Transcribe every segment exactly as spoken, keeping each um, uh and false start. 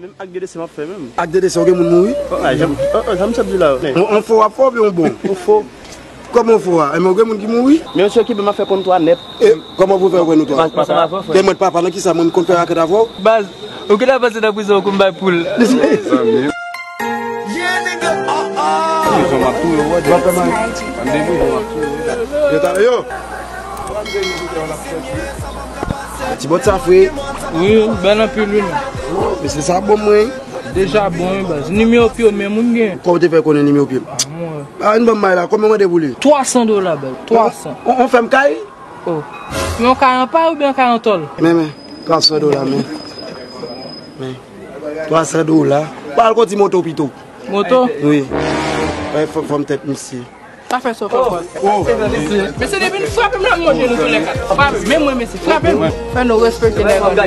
Menm ak de dese m ap fè menm. Ak de dese, ou gen moun mouri? Oh, ah, janm, oh, oh, janm sa di la. On, on fo w ap fè oubyen on bon? On fo. Kòman on fo a? Enben, ou gen moun ki mouri? Men yo se okipe m ap fè kont twa nèt. E kòman pou fè wè nou twa? Gen mwen papa nan kisa mwen m konn fè rakèt avè w? Baz, ou gentan panse nan prizon ou konn bay poul. Zanmi. Prizon m ap touye w, wè. Ann de prizon m ap touye w. Yo ta yo. Ti bòt sa fre. Wi, bèl anpil wi. Mesye sa bon mwen. Deja bon wi baz. Nimewo pye w menm ou gen. Kòman w te fè konnen nimewo pye m? Ah, mwen. Ah, ann ban m may la, kòman w mande pou li? Twa san dola baz, twa san. On, on fè m kay? Oh. Men yon kay an pay oubyen yon kay an tòl? Men, men, twa san dola, men. Men. Twa san dola. Pa al konti moto pito. Moto? Wi. Fò, fò m tèt misye. Sa fè sa fò fò. Oh. Mesye depi n frape m la m manje nou tou lè kat. Frape, men mwen mesye, frape m. Fè nou respekte nèg an.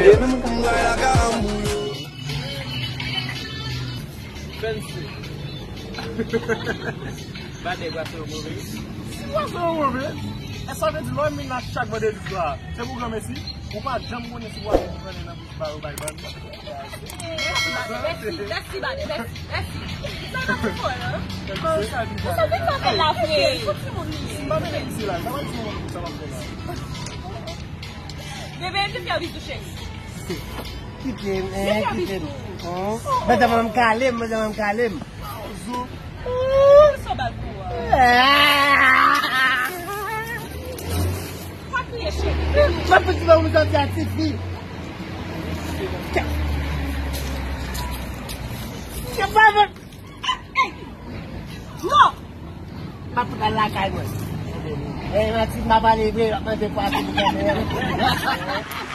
Fancy. Ba nèg bwason yo move. Si bwason yo move, e sa vle di lè w vin la chak vandredi swa, se pou granmesi, ou pa janm konnen si bwason ki fè nan bouch ba yo bay bann. Mèsi, mèsi, mèsi, mèsi. Sa pa ti fò, non? Ou sa vin fè la vre. Fò timoun li ye. Si m pa vin isi la, sa pa timoun sa pa fè la. Bebe, m te fè bizou cheri. Kite m, eh, kite m. Madanm an kale m, madanm an kale m. Sa w bal pou a? Pa kriye, cheri. Mwen piti mwen santi a tifi. Chè pa mwen. Non! M ap fout al lakay mwen. Eh, manti, m pa pale vre, m ap manje pwason pou kòmè.